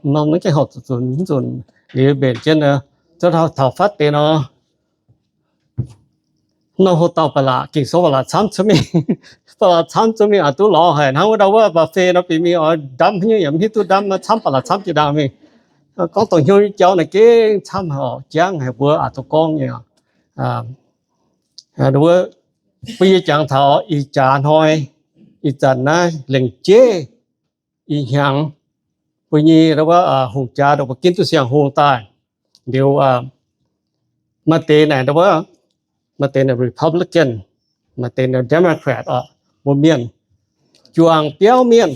Norm maiv gaengh horpc zuqc zunc, zunc liuz mbenc jienv nor, taux fatv deix nor, norm hoc dauh ba'laqc, Ging-Sou ba'laqc camv cuotv mingh, ba'laqc camv cuotv mingh aqc duqv lorz haic. Hnangv wuov ndau wuov mba'fei nor bieqc mingh oix ndamv haaix nyungc yaac mv hiuv duqv ndamv, camv ba'laqc camv jiex ndaangc mingh. Gorngv dongh hnyouv nyei jauv naaic gengh camv haic oc, jangv haic mbuo aqc duqv gorngv nyei. Wuov, bun yie jangx taux ih jaax hnoi, ih zanc naaiv lengc jeiv ih hnyangx, mbuo nyei wuov hungh jaax ndongc mbuo ginv duqv siang-hungh daaih liuz, maaih deix naaic wuov, maaih deix naaic Republican, maaih deix naaic Democrat oc, mbuo mienh juangc biauv mienh.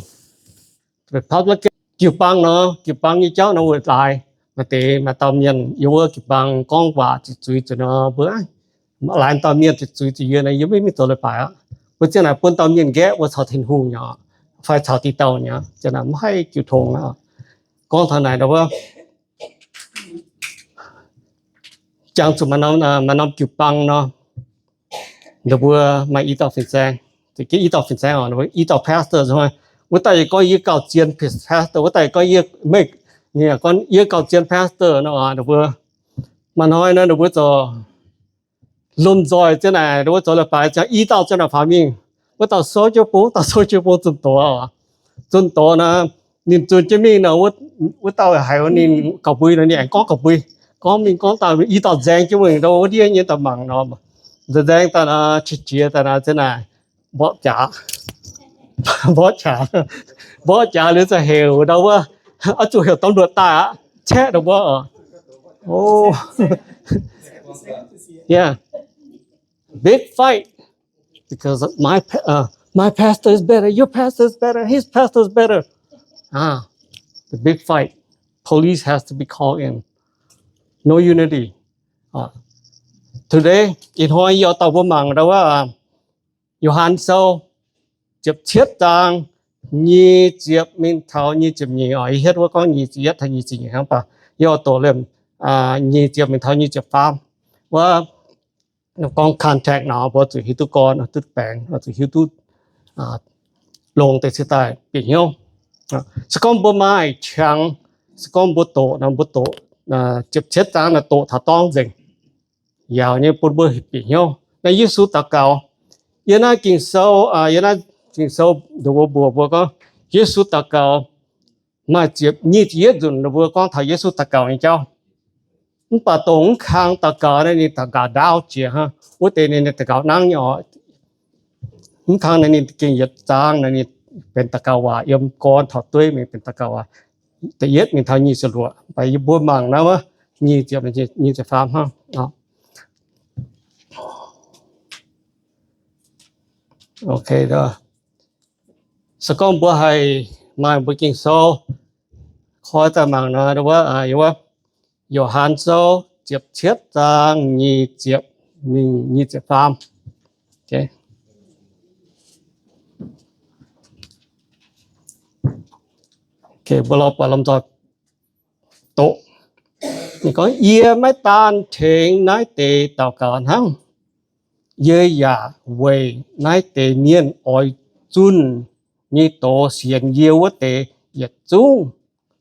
Republican jiu-baang nor, jiu-baang nyei jauv nor weic laaix, maaih deix maaih dauh mienh yiem wuov jiu-baang gorngv waac ziqc zuiz zuqc nor, mbuo laaix dauh mienh ziqc zuiz zuqc yie nor, yie maiv mingh zoux leiz-baaix aqv. Mbuo ziang naaic bun dauh mienh nqaeqv mbuo caux Tin-Hungh nyei, fai caux diqc dauh nyei, ziang naaic maiv haih jiu tong aqv. Gorngv taux naaic ndau wuov, jangx zuqc maaih norm, maaih norm jiu-baang nor, ninh mbuo maaih i dauh fin-saeng, i dauh fin-saeng oc, i dauh pastor, wuov daaih gorngv yie gauh zien pastor, wuov daaih gorngv yie, maiv, gorngv yie gauh zien pastor nor, ninh mbuo maaih hnoi nor ninh mbuo zoux lomh nzoih ziang naaic, ninh mbuo zoux leiz-baaix ziang i dauh ziang naaic faaux mingh, wuov dauh souv jienv bung, wuov dauh souv jienv bung zunh doz oc. Zunh doz nor, ninh zunh jienv mingh nor, wuov dauh haiz ninh gauh mbui nor, ninh aengx gorngv gauh mbui, gorngv mingh gorngv daaih, i dauh nzaeng jienv mingh ndau wuov ndiev nyei daaih mangc nor, nzaeng daaih nor, qiex jiez daaih nor ziang naaic, mborqv jaax, mborqv jaax, mborqv jaax liuz ziouc heuc ndau wuov, oix zuqc heuc ตำรวจ daaih aqv, caeqv ndau wuov oc. Oh, yeah, big fight because my pa- uh, my pastor is better, your pastor is better, his pastor is better. Ah, the big fight. Police has to be called in. No unity. Uh, today, ih hnoi yie oix dorh mbuo mangc ndau wuov, Yo^han Sou ziepc cietv zaang nyic ziepc mingh taux nyic ziepc nyeic oc. Yie hietv wuov gorngv nyic ziepc yietv taux nyic ziepc nyeic hnangv, mv baac yie oix doqc liemh nyic ziepc mingh taux nyic ziepc faam. Wuov gorngv context nor, mbuo zuqc hiuv duqv gorn, duqv baengx, zuqc hiuv duqv longx deix cingx daaih bieqc hnyouv. Se gorngv mbuo maaih qangx, se gorngv mbuo doqc nor, mbuo doqc ziepc cietv zaang nor doqc taux dorngv nzengc, yaauc nyei bun mbuo bieqc hnyouv. Naaiv Yesu daux gaux. Yiem naaiv Ging-Sou, yiem naaiv Ging-Sou ndongc mbuo mbuox mbuo gorngv Yesu daux gaux, maaih ziepc nyic ziepc yietv nzunc ninh mbuo gorngv taux Yesu daux gaux nyei jauv. Mv baac dongh mv kang daux gaux naaiv, ninh daux gaux ndaauv jiex hnangv. Wuov deix ninh daux gaux nangv nyei oc. Mv kang naaiv ninh gengh yietc zaang naaiv ninh benx daux gaux waac, yiem gorn taux dueiv mingh benx daux gaux waac. Da'yietv mingh taux nyic ziepc luoqc, mv baac yie mbuo mangc naaiv wuov nyic ziepc, nyic ziepc faam hnangv. Ok, se gorngv mbuo haih maaih mbuo Ging-Sou koi daaih mangc nor, wuov, wuov Yo^han Sou ziepc cietv zaang nyic ziepc mingh nyic ziepc faam. Ok, mbuo lorz buatc lomh nzoih doqc. Ninh gorngv, yie maiv daan tengx naaiv deix daux gaux hnangv, yie yaac weic naaiv deix mienh oix zunh nyei doz sienx yie wuov deix yietc zungv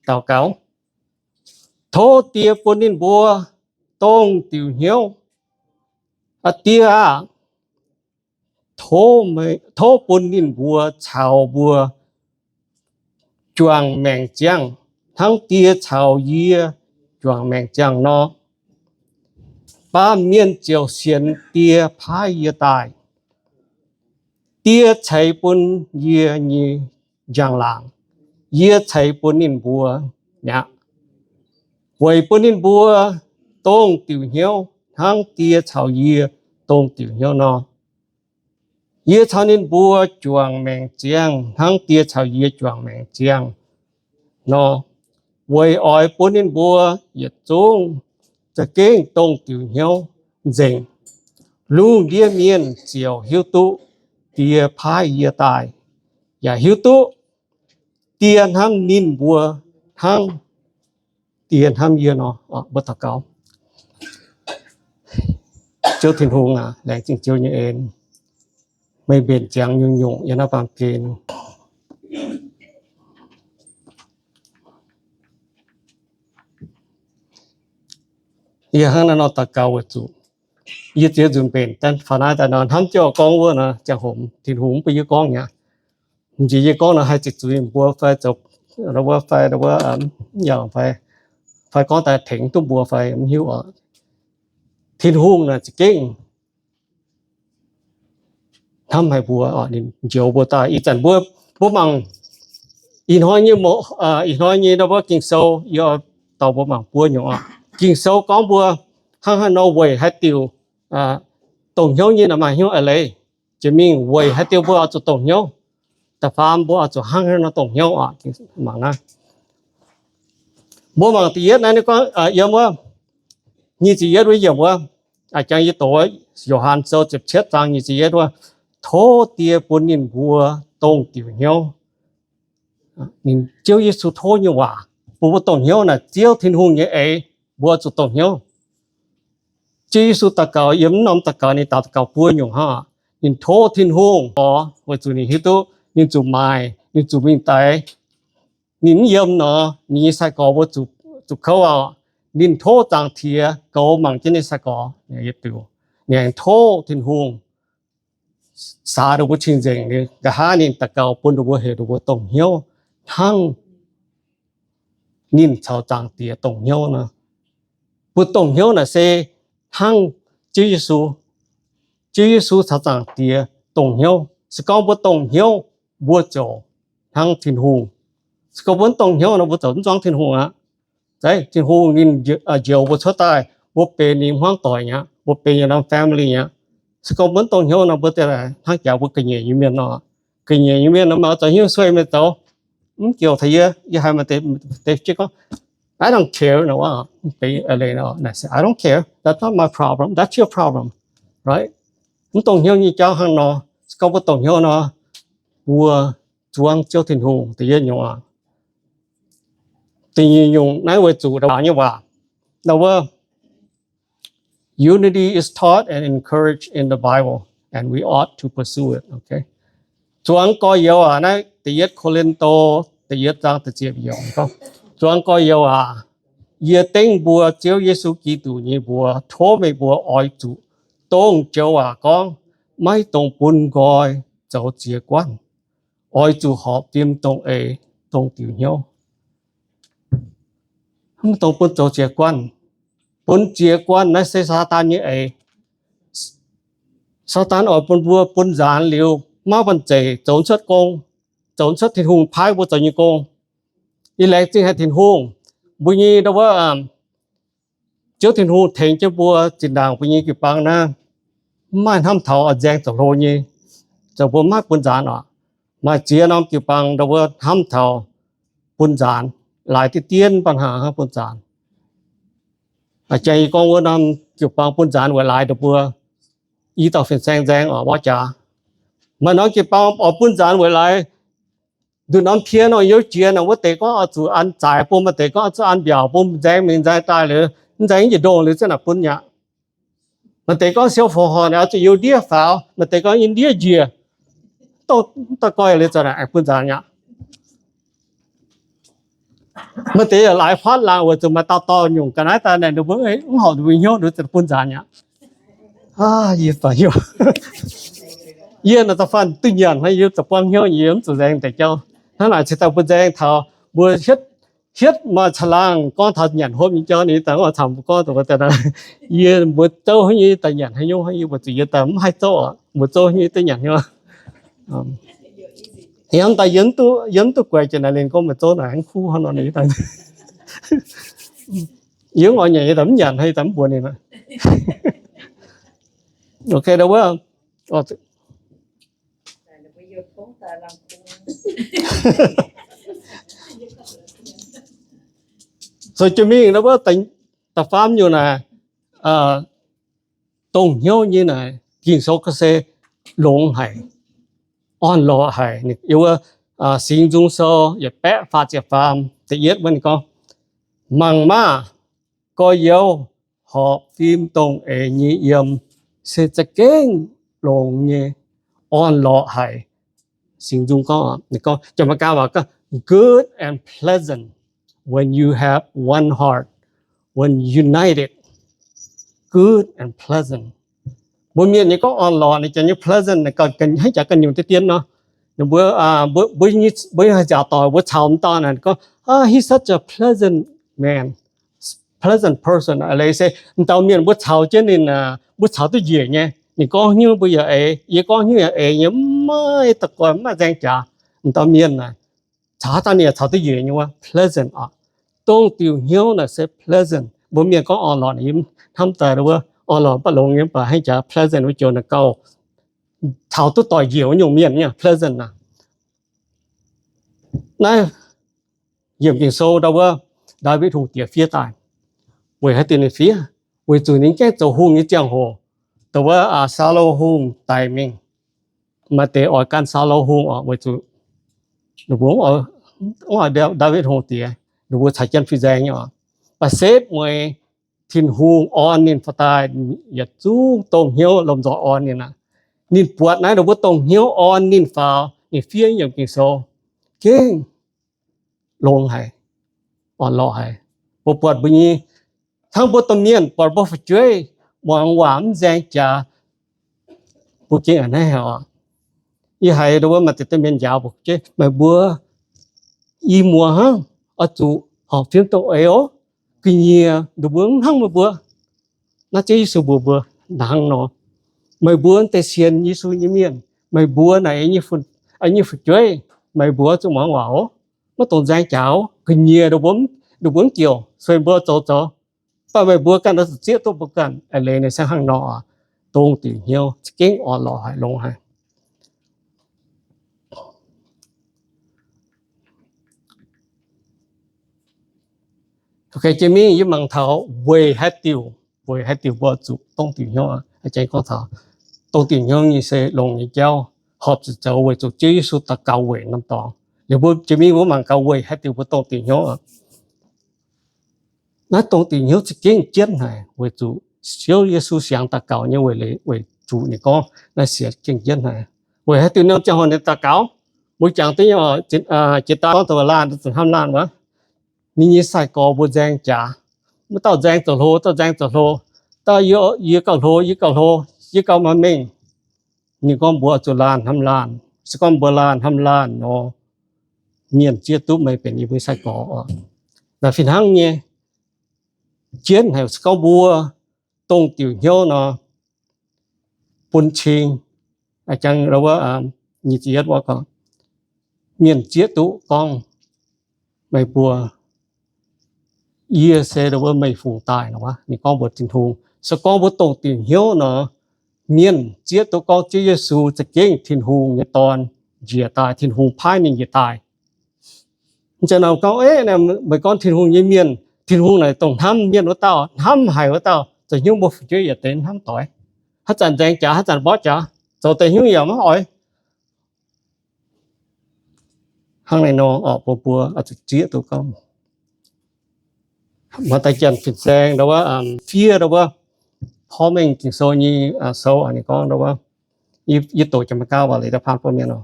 daux gaux. Tov Die bun ninh mbuo dongh diuc hnyouv. Aa Die aah! Tov bun ninh mbuo caux mbuo juangc maengc ziangh, hnangv Die caux yie juangc maengc ziangh nor. Baamh mienh ziouc sienx Die paaiv yie daaih. Die ceix bun yie nyei njang-laangc, yie ceix bun ninh mbuo mi'aqv, weic bun ninh mbuo dongh diuc hnyouv hnangv Die caux yie dongh diuc hnyouv nor. Yie caux ninh mbuo juangc maengc ziangh hnangv Die caux yie juangc maengc ziangh nor, weic oix bun ninh mbuo yietc zungv za'gengh dongh diuc hnyouv nzengc. Lungh ndiev mienh ziouc hiuv duqv Die paaiv yie daaih, yaac hiuv duqv Die hnamv ninh mbuo hnangv Die hnamv yie nor. Mbuo daux gaux. Ziouv Tin-Hungh aac, laengz zingh Ziouv nyei en, meih mbenc ziangx nyungc-nyungc yiem naaiv baamh gen. Yie hnangv naaiv nor daux gaux weic zuqc yie ziex nzunc mbenc faaux naaiv daaih nor, hnamv jienv gorngv wuov nor, ziangh hoc Tin-Hungh mv bun yie gorngv mi'aqv. M'nziex yie gorngv nor haih ziqc zuiz mbuo fai zoux, fai, fai gorngv daaih tengx duqv mbuo fai mv hiuv oc. Tin-Hungh naaic za'gengh hnamv haic mbuo, ninh njoux mbuo daaih. Ih zanc mbuo, mbuo mangc ih hnoi nyei, ih hnoi nyei ndau wuov Ging-Sou, yie dorh mbuo mangc buo nyungc oc. Ging-Sou gorngv mbuo hnangv haaix nor weic haaix diuc dongh hnyouv nyei naaic maaih hnyouv a'leiz. Jiex mingh weic haaix diuc mbuo oix zuqc dongh hnyouv. Da'faam mbuo oix zuqc hnangv haaix nor dongh hnyouv oc. Mangc naaiv, mbuo mangc da'yietv naaiv, yiem wuov nyic ziepc yietv wuov yiemc wuov, jangx yie doqc wuov, Yo^han Sou ziepc cietv zaang nyic ziepc yietv wuov, tov Die bun ninh mbuo dongh diuc hnyouv. Ninh, Ziouv Yesu tov nyei waac bun mbuo dongh hnyouv naaic, Ziouv Tin-Hungh nyei eix, mbuo zuqc dongh hnyouv. Ziouv Yesu daux gaux, yiem mv norm daux gaux ninh daux gaux buo nyungc hnangv. Ninh tov Tin-Hungh gorx weic zuqc ninh hiuv duqv ninh zuqc maaic, ninh zuqc mingh daix. Ninh mv yiem nor, ninh nyei sai-gorx mbuo zuqc kouv oc. Ninh tov Zaangc Diex goux mangc jienv ninh sai-gorx. Ninh aengx tov Tin-Hungh saax ninh mbuo cing-nzengc, nqa'haav ninh daux gaux bun ninh mbuo heuc ninh mbuo dongh hnyouv hnangv ninh caux Zaangc Diex dongh hnyouv nor. Mbuo dongh hnyouv naaic se hnangv Ziouv Yesu, Ziouv Yesu caux Zaangc Diex dongh hnyouv. Se gorngv mbuo dongh hnyouv, mbuo ziouc hnangv Tin-Hungh. Se gorngv mbuo mv dongh hnyouv nor, mbuo ziouc mv zuangv Tin-Hungh aqv. Tin-Hungh ninh njoux mbuo cuotv daaih, mbuo benx ninh hmuangv doic mi'aqv, mbuo benx yietc norm family mi'aqv. Se gorngv mbuo mv dongh hnyouv nor, mbuo hnangv jaax mbuo ga'nyiec nyei mienh nor. Ga'nyiec nyei mienh nor, maaih zoux hnyouv sueih meih zoux, mv jiex taux yie, yie haiz maaih deix jienv gorngv, I don't care nor, I don't care, that's not my problem, that's your problem, right? Mv dongh hnyouv nyei jauv hnangv nor. Se gorngv mbuo dongh hnyouv nor, mbuo zuangv Ziouv Tin-Hungh. Da'yietv nyungc, da'nyeic nyungc naaiv weic zuqc nyei waac, nor wuov, unity is taught and encouraged in the Bible, and we ought to pursue it. Zuangx gorx-youz aac, naaiv da'yietv Ko^lin^to da'yietv zaang da'ziepc yiemc gorngv, zuangx gorx-youz aac, yie dengv mbuo Ziouv Yesu Giduc nyei mbuox tov meih mbuo oix zuqc dongh joux waac gorngv, maiv dungx bun nqoi zoux ziex guanh. Oix zuqc horpc fim dongh eix, dongh diuc hnyouv. Mv dungx bun zoux ziex guanh. Bun ziex guanh naaiv se Saadaan nyei eix. Saadaan oix bun mbuo bun nzaanx liuz maiv banh zeic zoux cuotv gong, zoux cuotv Tin-Hungh paaiv mbuo zoux nyei gong. Ih laengz zingh haic Tin-Hungh, mbuo nyei ndau wuov Ziouv Tin-Hungh tengx jienv mbuo zinh ndaangc mbuo nyei jiu-baang naaiv, mv maaih hnamv taux oix nzaeng zoux hlo nyei, zoux mbuo maiv bun nzaanx oc. Maaih ziex norm jiu-baang ndau wuov hnamv taux bun nzaanx, laaix diqv dien banh haaix hnangv bun nzaanx. Jang yie gorngv wuov norm jiu-baang bun nzaanx weic laaix ndau mbuo i dauh fin-saeng nzaeng oc, wuov jaax. Maaih norm jiu-baang oix bun nzaanx weic laaix nduqc norm pien nor, youv jiex nor, wuov deix gorngv oix zuqc an zaaix bun, maaih deix gorngv oix zuqc an mbiaauc bun, nzaeng mingh nzaeng daaih liuz, nzaeng njiec ndongh liuz ziouc naaic bun aqv. Maaih deix gorngv siou fongc horc oix zuqc youh ndiev faaux, maaih deix gorngv youh ndiev njiec, dongh daaih goiv liuz ziouc naaic bun nzaanx aqv. Maaih deix yaac laaix fatv laangc weic zuqc maaih dauh dorh nyungc ga'naaiv daaih naaic ninh mbuo mv horpc ninh mbuo hnyouv, ninh mbuo ziouc bun nzaanx aqv. Yie, yie naaic da'faanh duqv nyanc hnangv, yie za'buangv hnyouv, yie mv zuqc nzaeng deix jauv. Hnangv naaic cingx daaih mbuo nzaeng taux mbuo hietv, hietv maaih caangh laangh gorngv taux nyanc hopv nyei jauv, ninh daaih oix caux mbuo gorngv dongh wuov deix naaic, yie mbuo zouv haaix nyungc daaih nyanc haaix nyungc, yie mbuo zuqc yie daaih mv haih zouv oc, mbuo zouv haaix nyungc daaih nyanc haaix nyungc. Yie mv daaih, yie mv duqv guaix jiex naaic, ninh gorngv meih zouv naaic mv kuv hnangv nor, ninh daaih, yie mv oix nyanc yie daaih mv nyanc, yie daaih mv mbuox ninh. Ok, wuov, zoux jienv mingh wuov, da'faam nyungc naaic, dongh hnyouv nyei naaic, Ging-Sou gorngv se longx haic, orn-lorqc haic. Yiem wuov Singx Nzung Sou yietc baeqv faah ziepc faam da'yietv wuov ninh gorngv, mangc maah! Gorx-youz horpc fim dongh eix nyei yiem se za'gengh longx nyei, orn-lorqc haic. Singx Nzung gorngv, ninh gorngv, Janx-Meigaa waac gorngv, good and pleasant when you have one heart, when united. good and pleasant. Mbuo mienh nyei gorngv orn-lorqc, ninh janx nyei pleasant, hnangv jaax ganh nyungc deix dien nor. Mbuo, mbuo, mbuo nyei nziaauc doic mbuo caux m'dauh naaic gorngv, he's such a pleasant man, pleasant person. Leiz se m'dauh mienh mbuo caux jienv ninh, mbuo caux duqv njiec nyei. Ninh gorngv hnyouv mbuo yaac eix, yie gorngv hnyouv yaac eix nyei, maiv da'goix, maiv nzaeng jaax. M'dauh mienh naaic caux haaix dauh ninh yaac caux duqv njiec nyei wuov, pleasant oc. Dongh diuc hnyouv naaic se pleasant. Mbuo mienh gorngv orn-lorqc, yie hnamv daaih wuov orn-lorqc mv baac longx nyei, mv baac hnangv jaax pleasant wuov joux naaic gauh caux duqv doix njiec wuov nyungc mienh nyei pleasant naaic. Naaiv yiemc Ging-Sou ndau wuov, Ndaawitv Hungh diex fiev daaih. Weic haaix diuc ninh fiev? Weic zuqc ninh gaengh zoux hungh nyei ziangh hoc, dongh wuov Saulo Hungh daic mingh, maaih deix oix gan Saulo Hungh oc, weic zuqc ninh mbuo mv oix Ndaawitv Hungh diex, ninh mbuo caux jienv fih nzaeng nyei oc. Mv baac setv mueiz Tin-Hungh orn ninh faaux daaih, yietc zungv dongh hnyouv lomh nzoih orn ninh aqv. Ninh buatc naaiv ninh mbuo dongh hnyouv orn ninh faaux, ninh fiev yiemc Ging-Sou, gengh longx haic, orn-lorqc haic. Mbuo buatc mbuo nyei, hnangv mbuo domh mienh buatc mbuo fu'jueiv muangx waac mv nzaeng jaax, mbuo gengh a'hneiv haic oc. Yie haiz ndau wuov maaih deix domh mienh njaaux mbuo fu'jueiv, meih mbuo i muoz hnangv, oix zuqc horpc fiem dongh eix oc. Ga'nyiec ninh mbuo mv hnangv meih mbuo. Naaiv Ziouv Yesu mbuox mbuo hnangv nor, meih mbuo deix sienx Yesu nyei mienh, meih mbuo naaic nyei fu'jueiv, meih mbuo zuqc muangx waac oc. Maiv dungx nzaeng jaax oc. Ga'nyiec ninh mbuo mv diuc, sueih mbuo zoux zoux, mv baac meih mbuo ganh oix zuqc zieqv duqv mbuo ganh. A'leiz ninh se hnangv nor, dongh diuc hnyouv za'gengh orn-lorqc haic, longx haic. Jiex mingh yie mangc taux weic haaix diuc, weic haaix diuc mbuo zuqc dongh diuc hnyouv. Gorngv taux dongh diuc hnyouv nyei se longx nyei jauv, horpc zuqc zoux weic zuqc Ziouv Yesu daux gaux weic norm dorngx. Liuz mbuo jiex mingh mbuo mangc gaax weic haaix diuc mbuo dongh diuc hnyouv. Naaiv dongh diuc hnyouv za'gengh jienv haic weic zuqc Ziouv Yesu siangx daux gaux nyei weic, weic zuqc ninh gorngv naaiv sienx gengh jienv haic. Weic haaix diuc norm ziangh hoc ninh daux gaux, mbuo jangx duqv nyei, jiex daaih gorngv dongh laanh zuqc hnamv laanh wuov. Ninh nyei sai-gorx mbuo nzaeng jaax, wuov dauh nzaeng zoux hlo, dauh nzaeng zoux hlo, dauh yie gauh hlo, yie gauh hlo, yie gauh maaih mengh. Ninh gorngv mbuo zuqc laanh hnamv laanh. Se gorngv mbuo laanh hnamv laanh nor, mienh zieqv duqv meih benx yie mbuo sai-gorx oc. Naaiv fih hnangv nyei, jienv haic. Se gorngv mbuo dongh diuc hnyouv nor, bun cing, jang wuov, nyic ziepc yietv wuov, mienh zieqv duqv gorngv meih mbuo, yie se wuov meih fungc daaih nor, ninh gorngv mbuox Tin-Hungh. Se gorngv mbuo dongh diuc hnyouv nor, mienh zieqv duqv gorngv Ziouv Yesu za'gengh Tin-Hungh nyei Dorn njiec daaih, Tin-Hungh paaiv ninh njiec daaih. Mv zeiz nor gorngv, meih gorngv Tin-Hungh nyei mienh, Tin-Hungh naaic dongh hnamv mienh wuov dauh, hnamv haic wuov dauh, zoux hnyouv mbuo fu'jueiv yaac deix hnamv doic. Haaix zanc nzaeng jaax, haaix zanc mborqv jaax, zoux deix hnyouv yaac maiv oix. Hnangv naaiv nor oc, mbuo, mbuo zuqc zieqv duqv gorngv, maaih deix janx fin-saeng ndau wuov, fiev ndau wuov, porv mengh Ging-Sou nyei sou, ninh gorngv ndau wuov, yie doqc Janx-Meigaa waac-leiz daaih paan bun mienh oc.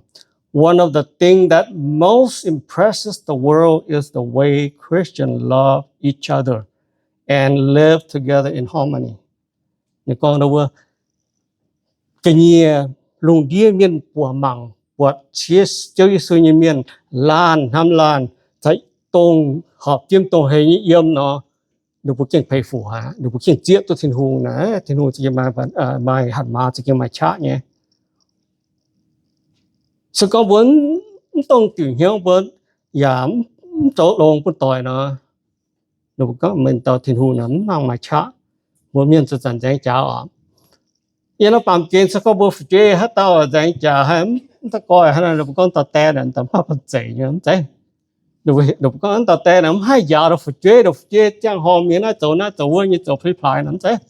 One of the things that most impresses the world is the way Christians love each other and live together in harmony. Ninh gorngv ndau wuov, ga'nyiec lungh ndiev mienh buoqc mangc buatc Ziouv Yesu nyei mienh laanh hnamv laanh, dongh horpc jienv dongh heix nyei yiem nor, ninh mbuo gengh peix fuc haic, ninh mbuo gengh zieqv duqv Tin-Hungh naaic, Tin-Hungh za'gengh maaih hatc maaz, za'gengh maaih qaqv nyei. Se gorngv mbuo mv dongh diuc hnyouv, mbuo yaac mv zoux longx bun doic nor, ninh mbuo gorngv meih dauh Tin-Hungh naaic mv nangc maaih qaqv. Mbuo mienh zanc-zanc nzaeng jaax oc. Yiem naaiv baamh gen se gorngv mbuo fu'jueiv haaix dauh nzaeng jaax haic, mv da'goih haic, ninh mbuo gorngv dauh die naaic mv maaih banh zeic nyei, mv zeiz. Ninh mbuo gorngv dauh die naaic mv haih njaaux ninh fu'jueiv, ninh fu'jueiv ziangh horngh mienh naaiv zoux naaiv zoux wuov nyei, zoux pli-plaaix naaic, mv zeiz.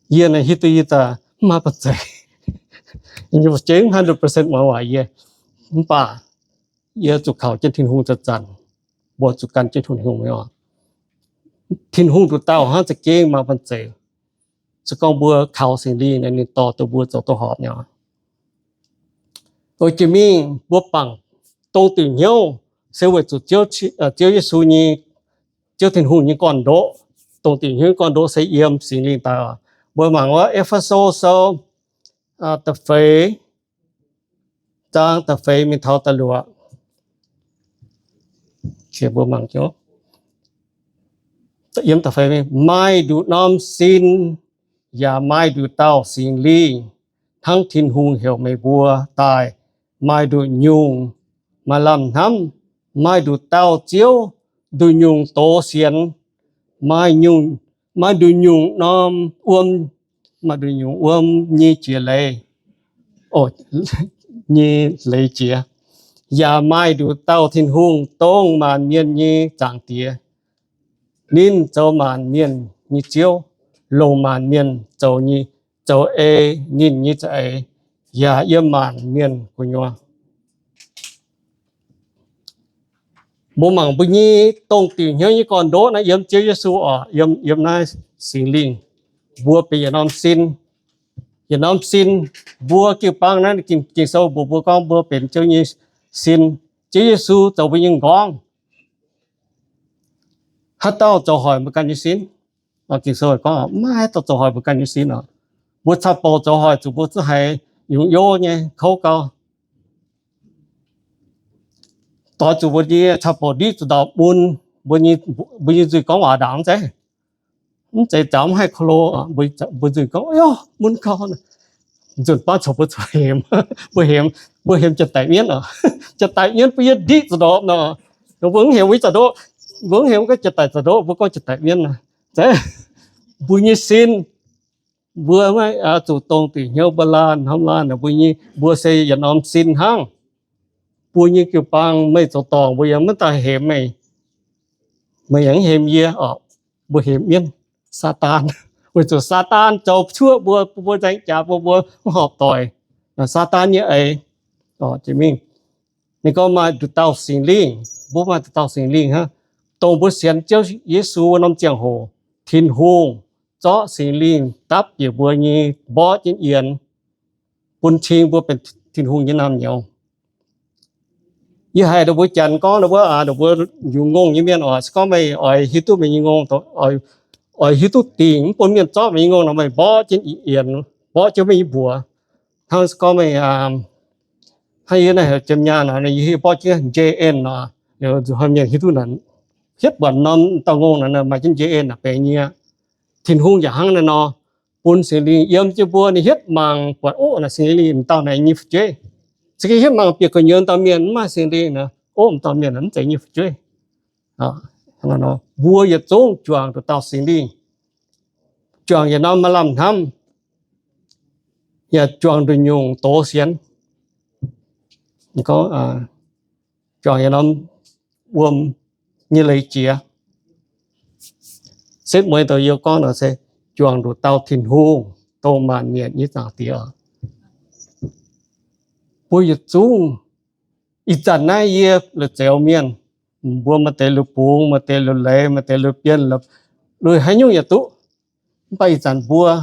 Yie naaic hiuv duqv yie daaih mv maaih banh zeic. Yie nyei fu'jueiv mv hundred percent muangx waac yie, mv baac yie zuqc kaux jienv Tin-Hungh zanc-zanc, mbuo zuqc gan jienv Tin-Hungh nyei oc. Tin-Hungh nduqc dauh hnangv za'gengh maaih banh zeic. Se gorngv mbuo kaux Singx Lingh naaic, ninh dorh duqv mbuo zoux duqv horpc nyei oc. Jiex mingh mbuo bangc dongh diuc hnyouv se weic zuqc Ziouv Yesu nyei, Ziouv Tin-Hungh nyei gorn-ndoqv. dongh diuc hnyouv gorn-ndoqv se yiem Singx Lingh daaih oc. Mbuo mangc wuov E^fe^so sou da'feix zaang da'feix mingh taux da'luoqc. Mbuo mangc, yiem da'feix, maaih nduqc norm sin, yaac maaih nduqc dauh Singx Lingh, hnangv Tin-Hungh heuc meih mbuo daaih. Maaih nduqc nyungc maaih lamh hnamv, maaih nduqc dauh Ziouv, nduqc nyungc doz sienx, maaih nyungc, maaih nduqc nyungc norm wuom, maaih nduqc nyungc wuom nyei jiex leiz, nyei leiz jiex. Yaac maaih nduqc dauh Tin-Hungh, dongh maanc mienh nyei Zaangc Diex. Ninh zoux maanc mienh nyei Ziouv, longc maanc mienh zoux nyei, zoux ei ninh nyei za'eix, yaac yiem maanc mienh gu'nyuoz. Mbuo mangc mbuo nyei dongh diuc hnyouv nyei gorn-ndoqv naaiv yiem Ziouv Yesu oc, yiem, yiem naaiv Singx Lingh. Mbuo benx yietc norm sin, yietc norm sin. Mbuo jiu-baang naaiv Ging-Sou mbuox mbuo gorngv mbuo benx Ziouv nyei sin. Ziouv Yesu zoux mbuo nyei m'nqorngv. Haaix dauh zoux hoic mbuo ganh nyei sin? Ging-Sou gorngv maiv haaix dauh zoux hoic mbuo ganh nyei sin oc. Mbuo caux bouc zoux hoic zuqc mbuo zungv haiz yungz youv nyei kouv gau. Doix zuqc mbuo nyei caux bouc ndiqv zuqc ndorpc mun, mbuo nyei nzuih gorngv waac ndaangc mv zeiz, mv zeiz zaux mv haih ko lo, mbuo nzuih gorngv, Ov, mun gau. Nzunc baav corc mbuo corc hemx, mbuo hemx, mbuo hemx janx-daic mienv oc. Janx-daic mienv bun yie ndiqv zuqc ndorpc nor, mbuo mv hemx wuov zanc ndoqv, mbuo mv hemx gorngv janx-daic zanc ndoqv, mbuo gorngv janx-daic mienv nor. Mbuo nyei sin, mbuo maiv zuqc dongh diuc hnyouv mbuo laanh hnamv laanh mbuo nyei, mbuo se yietc norm sin hnangv. Mbuo nyei jiu-baang meih zoux dorngc mbuo yaac maiv daaih hemx meih, meih yaac mv hemx yie oc. Mbuo hemx mienv, Saadaan, weic zuqc Saadaan zoux cuoqv mbuo, bun mbuo nzaeng jaax, bun mbuo mv horpc doic. Saadaan nyei eix. Ninh gorngv maaih nduqc dauh Singx Lingh, mbuo maaih nduqc dauh Singx Lingh hnangv, dongh mbuo sienx Ziouv Yesu wuov norm ziangh hoc, Tin-Hungh zorqv Singx Lingh dapv bieqc mbuo nyei mborqv jienv yienx, bun cing mbuo benx Tin-Hungh nyei naamh nyouz. Yie haiz ninh mbuo janx gorngv, ninh mbuo, ninh mbuo yungz ngongh nyei mienh oc, se gorngv meih oix hiuv duqv meih nyei ngongh, oix hiuv duqv dingc mv bun mienh zorqv meih nyei ngongh nor, meih mborqv jienv yienx, mborqv jienv meih nyei mbuox. Hnangv se gorngv meih, hnangv yie naaiv heuc Jiem Nyaanh nor, yie mborqv jienv J N nor, nzunc hnoi mienh hiuv duqv naaic, hietv buatc norm dauh ngongh naaic maaih jienv J N naaic benx nyei aqv. Tin-Hungh yaac hnangv naaiv nor, bun Singx Lingh yiem jienv mbuo, ninh hietv mangc buatc, ov, naaic Singx Lingh m'dauh naaic nyei fu'jueiv. Se gorngv hietv mangc bieqc gu'nyuoz dauh mienh mv maaih Singx Lingh nor, ov, m'dauh mienh mv zeiz nyei fu'jueiv. Mbuo yietc zungv juangc nduqc dauh Singx Lingh, juangc yietc norm maaih lamh hnamv, yaac juangc nduqc nyungc doz sienx. Gorngv juangc yietc norm wuom nyei leiz jiex. Setv mueiz douc yie gorngv nor se juangc nduqc dauh Tin-Hungh, dongh maanc mienh nyei Zaangc Diex. Mbuo yietc zungv, ih zanc naaiv yie la'zeix mienh, mbuo maaih deix lui-bungx, maaih deix lui-leiz, maaih deix lui-bienh, lui haaix nyungc yaac duqv. Mv baac ih zanc mbuo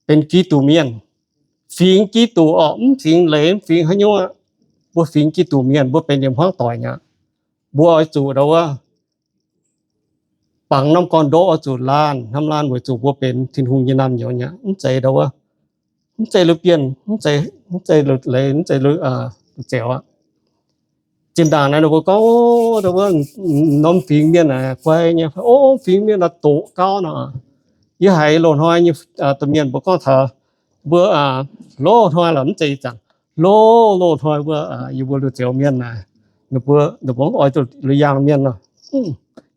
benx Giduc mienh, fingx Giduc orqc, mv fingx leiz, mv fingx haaix nyungc aqv. Mbuo fingx Giduc mienh, mbuo benx yietc hmuangv doic nyei aqv. Mbuo oix zuqc ndau wuov, bangc norm gorn-ndoqv oix zuqc laanh hnamv laanh weic zuqc mbuo benx Tin-Hungh nyei naamh nyouz nyei aqv. Mv zeiz ndau wuov, mv zeiz lui-bienh, mv zeiz, mv zeiz leiz, mv zeiz lui, lui-zeux aqv. Zinh ndaangc naaiv ninh mbuo gorngv, ov, norm fingx mienh naaic guai nyei, ov, fingx mienh naaic doqc gauv nor. Yie haiz loz-hnoi nyei domh mienh mbuo gorngv taux mbuo loz-hnoi lorqc, mv zeiz ih zanc, loz, loz-hnoi mbuo, yie mbuo lui-zeux mienh naaic, ninh mbuo, ninh mbuo oix zuqc lui-yaangh mienh nor.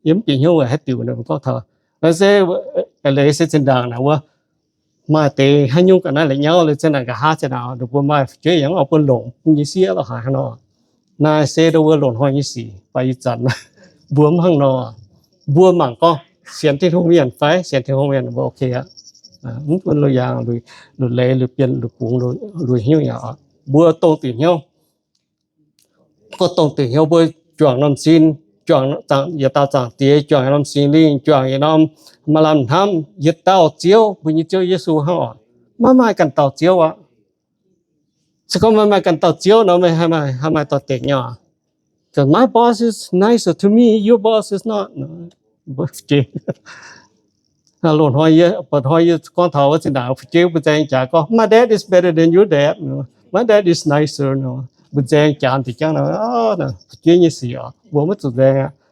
Yie mv bieqc hnyouv weic haaix diuc ninh mbuo gorngv taux. Naaiv se, leiz se zinh ndaangc naaic wuov, maaih deix haaix nyungc ga'naaiv la'nyauv leiz zinh ndaangc nqa'haav zinh ndaangc ninh mbuo maaih fu'jueiv yaac mv oix bun longc nyei sieqv lorqc haaix nor. Naaiv se ndau wuov loz-hnoi nyei sic, baac ih zanc mbuo mv hnangv nor. Mbuo mangc gorngv sienx Tin-Hungh mienh fai sienx Tin-Hungh mienh mbuo ok aqv. Mv bun lui-yaangh, lui-leiz, lui-bienh, lui-bungx, lui haaix nyungc yaac, mbuo dongh diuc hnyouv, gorngv dongh diuc hnyouv mbuo juangc norm sin, juangc yietc dauh Zaangc Diex, juangc yietc norm Singx Lingh, juangc yietc norm maaih lamh hnamv, yietc dauh Ziouv, mbuo nyei Ziouv Yesu hnangv oc. Maiv maaih ganh dauh Ziouv aqv. Se gorngv meih maaih ganh dauh Ziouv nor, meih haih maaih, haih maaih doix-dekc nyei oc. 'Cause my boss is nicer to me, your boss is not. Mbuo, Loz-hnoi yie, buatc hnoi yie gorngv taux wuov zinh ndaangc fu'jueiv mbu'nzaeng jaax gorngv, My dad is better than your dad. My dad is nicer. Mbu'nzaeng jaax deix jangv, fu'jueiv nyei sic oc, mbuo maiv zuqc nzaeng aqv.